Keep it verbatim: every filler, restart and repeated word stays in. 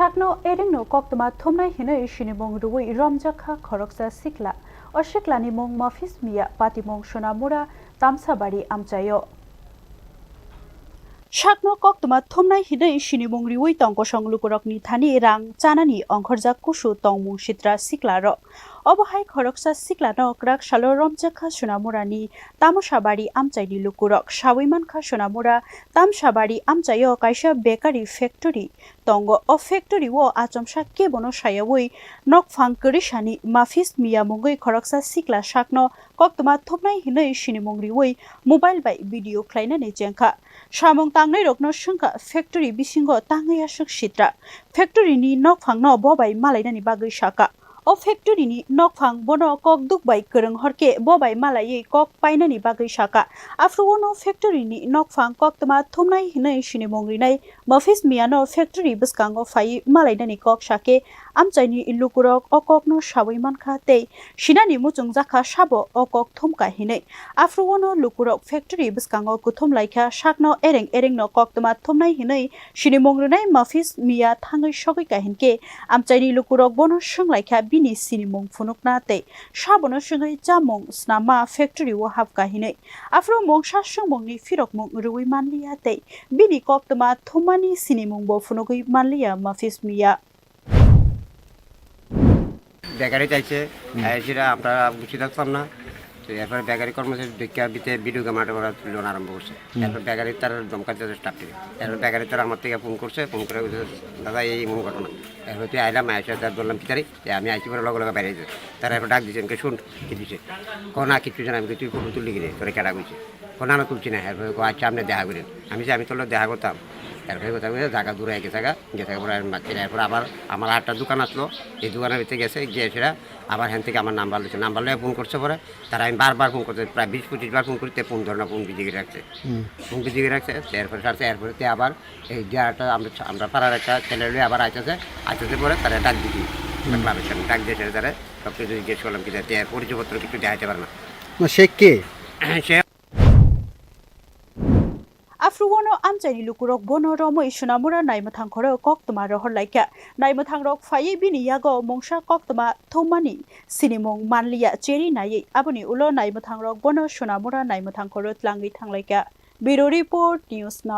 Sakno erengno koktwma thumnai hinwi sinimung rwui romjak kha khoroksa sikla. O siklani mung Mafis Miya, patimung Sonamura, Tamsabari amchaio. Sakno koktwma thumnai hinwi sinimung riwi tong kosong lukurokni thani rang chanani ongkhorjak kusu tongmung sitra siklarok. Obo hai khoroksa siklano kwrak salo romjak kha Sonamurani Tamsabari amchaini lukurok. Sawi mankha Sonamura Tamsabari amchaio kaisa bakery factory tongo. O factory o achomsa kebono sayawi nokphang kwrwisani Mafis Miya mungwi khoroksa sikla sakno koktwma thumnai hinwi sinimung riwi mobile bai video khlainani chengkha. Samung tangnairokno swngkha factory bisingo tangwi aswk sitra. Factory ni nokphangno bo bai malainani bagwi sakha. O factory ni nokphang bono kok duk bai kwrwng horkhe bo bai malaiwi kok painani bagwi sakha. Aphuru ono factory ni nokphang koktwma thumnai hinwi sinimung rinai Mafis Miyano factory bwskango phaiwi malainani kok sakhe amchaini lukurok o kokno sawi mankha tei sinani muchungjak kha sabo o kok thumkha hinwi. Aphuru ono lukurok factory bwskango kuthum laikha sakno ereng erengno koktwma thumnai hinwi sinimung rwnai Mafis Miya thangwi sogwi kha hinkhe amchaini lukurok bono swnglaikha bini sinimung phunukna tei sabono swngwi chamung snamma factory o hapkha hinwi. Aphuru mungsa swngmungni phirokmung rwui manliya tei bini koktwma thummani sinimungbo phunugwi manliya Mafis Miya. Bakery চাইছে, এসে আমরা গুছিয়ে থাকতাম না। তো এরপরে বেকারি কর্মচারী দেখে দিতে ভিডিও ক্যামেরাটা ওরা তুলে আরম্ভ করছে। এরপর বেকারি তার ধমকাতে স্টার্ট থেকে, এরপর বেকারি তারা আমার থেকে ফোন করছে, ফোন করে বলছে, "দাদা, এই এমন ঘটনা।" এরপর তুই আইলাম, আইসা তার বললাম, "কি তারিখ?" "এ, আমি আইসি পরে লগে লগে বাইরে যাই।" তারা এরপর ডাক দিয়েছে, "এনকে শুন, কি দিছে?" "কো না, কিচ্ছু জানা।" "আমি কি তুই ফটো তুললি কি রে? তোরে কেডা কইছে?" "কো না, না, তুলছি না।" এরপরে কো, "আচ্ছা, আপনি দেখা করেন।" আমি যে, "আমি তোর লগে দেখা করতাম।" এরপরে কথা বলে জায়গা দূরে গেছে গা, গেছে গা পরে আমি বাচ্চারা এরপর আবার আমার আটটা দোকান আসলো, এই দোকানের ভিতরে গেছে, গিয়ে সেটা আবার হ্যান থেকে আমার নাম্বার লইছে, নাম্বার লইয়া ফোন করছে পরে, তারা আমি বারবার ফোন করতে, প্রায় বিশ পঁচিশ বার ফোন করতে ফোন ধরে না, ফোন বিজি করে রাখছে, ফোন বিজি করে রাখছে। তো এরপরে ছাড়ছে, এরপরে তে আবার এই যে একটা আমরা আমরা পাড়ার একটা ছেলে লইয়া আবার আইতেছে, আইতেছে পরে তারা ডাক দিছি, ক্লাবের সামনে ডাক দিয়েছে তারা, সব কিছু জিজ্ঞেস করলাম কি তে পরিচয়পত্র কিছু দেখাইতে পারে না। না, সে কে? সে Aphuru ono amchaini lukurok bono romwi Sonamura naimwthang khoro koktwma rohor laikha. Naimwthangrok phaiwi bini yago mungsa koktwma thummani sinimung manliya cheri naiwi. Aboni ulo naimwthangrok bono Sonamura naimwthang khoro tlangwi thanglaikha. Bureau Report, News